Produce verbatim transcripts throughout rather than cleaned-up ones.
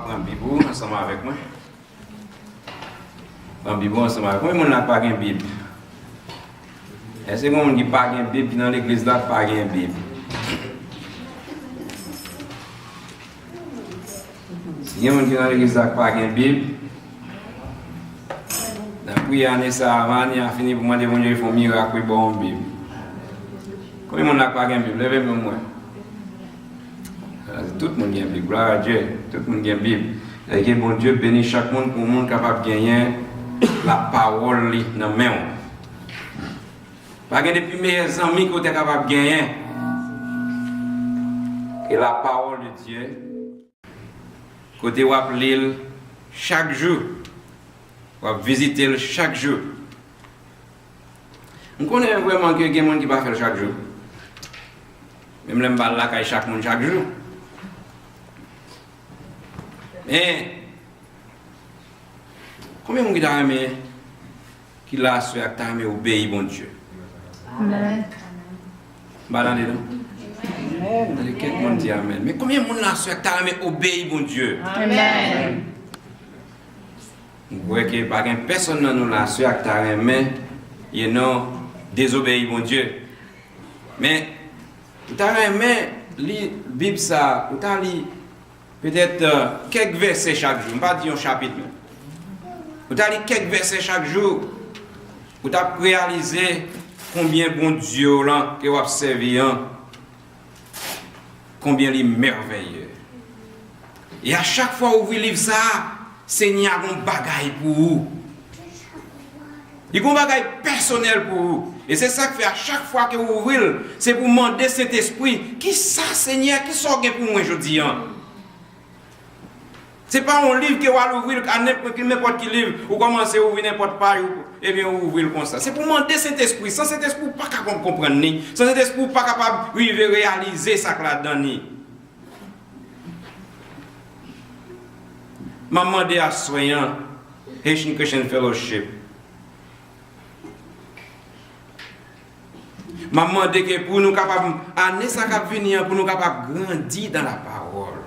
Pran Bib ou ansanm avèk mwen. Pran Bib ou ansanm avèk mwen. Konbyen moun la k pa gen Bib? Èske gen moun ki pa gen Bib, ki nan legliz la, k pa gen Bib? Si gen moun ki nan legliz la k pa gen Bib, nan priyè ane sa a, avan ane a fini, pou mande Bondye fè yon mirak pou l ba w yon Bib. Konbyen moun la k pa gen Bib? Leve men w mwen. Tout moun gen Bib. Glwa a Dye. Tout moun gen Bib. Èske Bondye beni chak moun pou moun kapab genyen lapawòl li nan men w? Pa gen de pi meyè zanmi ke w te kapab genyen ke lapawòl de Dye. Kote w ap li l chak jou. W ap vizite l chak jou. M konnen vrèman ke gen moun ki pa fè l chak jou. Menm lè m pa al lakay chak moun chak jou. Men, konbyen moun ki ta renmen, ki la aswè a, ki ta renmen obeyi Bondye? Amèn. M pa tande, non? Amèn. Tande kèk moun di amèn. Men konbyen moun la aswè a ki ta renmen obeyi Bondye? Amèn. M kwè ke pa gen pèsonn nan nou la aswè a ki ta renmen, you know, dezobeyi Bondye. Men, ou ta renmen li Bib sa, ou ta li petèt, euh, kèk vèsè chak jou. M pa di yon chapit, men. Ou ta li kèk vèsè chak jou, ou t ap reyalize konbyen Bondye w lan ke w ap sèvi an, konbyen li mèvèye. E a chak fwa w ouvri liv sa a, Senyè a gon bagay pou ou. Li gon bagay pèsonèl pou ou. E se sa k fè a chak fwa ke w ouvri l, se pou w mande Sentespri, "Kisa, Senyè, kisa w gen pou mwen jodi an?" Se pa yon liv ke w al ouvri l, ka nenp-, nenpòt ki liv, ou kòmanse ouvri nenpòt paj, ou, ebyen, ou ouvri l konsa. Se pou w mande Sentespri. San Sentespri, ou pa ka konprann li. San Sentespri, ou pa kapab rive reyalize sa k ladan li. M ap mande aswè an, Haitian Christian Fellowship, m ap mande ke pou nou kapab, ane sa k ap vini an, pou nou kapab grandi dans la parole.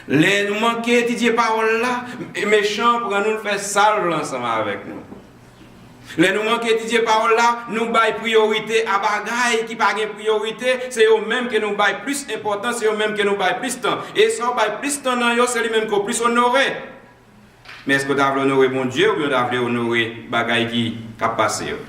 Lè nou manke etidye pawòl la, mechan an pran nou, l fè sa l vle ansanm avèk nou. Lè nou manke etidye pawòl la, nou bay priyorite a bagay ki pa gen priyorite, se yo menm ke nou bay plis enpòtans, se yo menm ke nou bay plis tan. E sa w bay plis tan nan yo, se li menm ke w plis onore. Men èske w ta vle onore Bondye oubyen w ta vle onore bagay ki, k ap pase yo?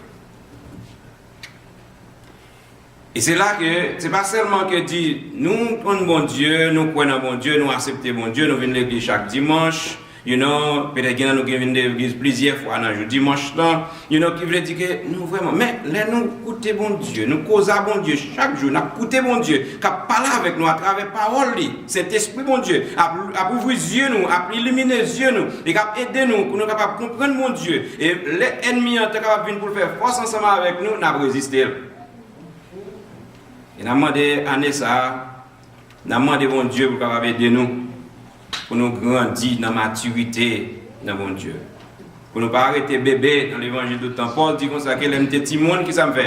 E se la ke, se pa sèlman ke di, nou konn Bondye, nou kwè nan Bondye, nou aksepte Bondye, nou vin legliz chak dimanch, you know, petèt gen nan nou ki vin legliz plizyè fwa nan jou dimanch lan, you know, ki vle di ke nou vrèman, men lè nou koute Bondye, nou koze a Bondye chak jou, n ap koute Bondye k ap pale avèk nou atravè pawòl li, Sentespri Bondye ap, ap ouvri zye nou, ap ilimine zye nou, e k ap ede nou pou nou kapab konprann Bondye. E lè ènmi an te kapab vin pou l fè fòs ansanm avèk nou, n ap reziste l. E n ap mande ane sa a, n ap mande Bondye pou l kapab ede nou, pou nou grandi nan matirite nan Bondye. Pou nou pa rete bebe nan levanjil tout tan. Pòl di konsa ke lè m te timoun, kisa m fè?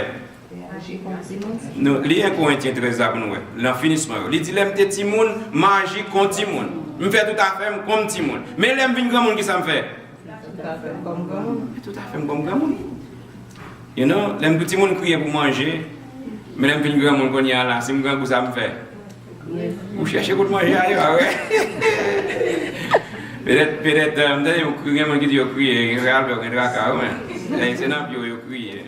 Nou, li en Korentyen trèz la pou nou wè, nan finisman yo. Li di, "Lè m te timoun, m aji kon timoun. M fè tout afè m kòm timoun. Men lè m vin granmoun, kisa m fè?" Tout afè m kòm granmoun. Tout afè m kòm granmoun. You know, lè m te timoun, m kriye pou manje. Men lè m vin granmoun kounye a la, si m grangou, sa m fè? Ou chèche kote manje a ye, a wè. Petèt, petèt, euh, m tande yo kriye, gen moun ki di yo kriye, gen lè yo gen traka, wi, men. Se nan pye yo, yo kriye.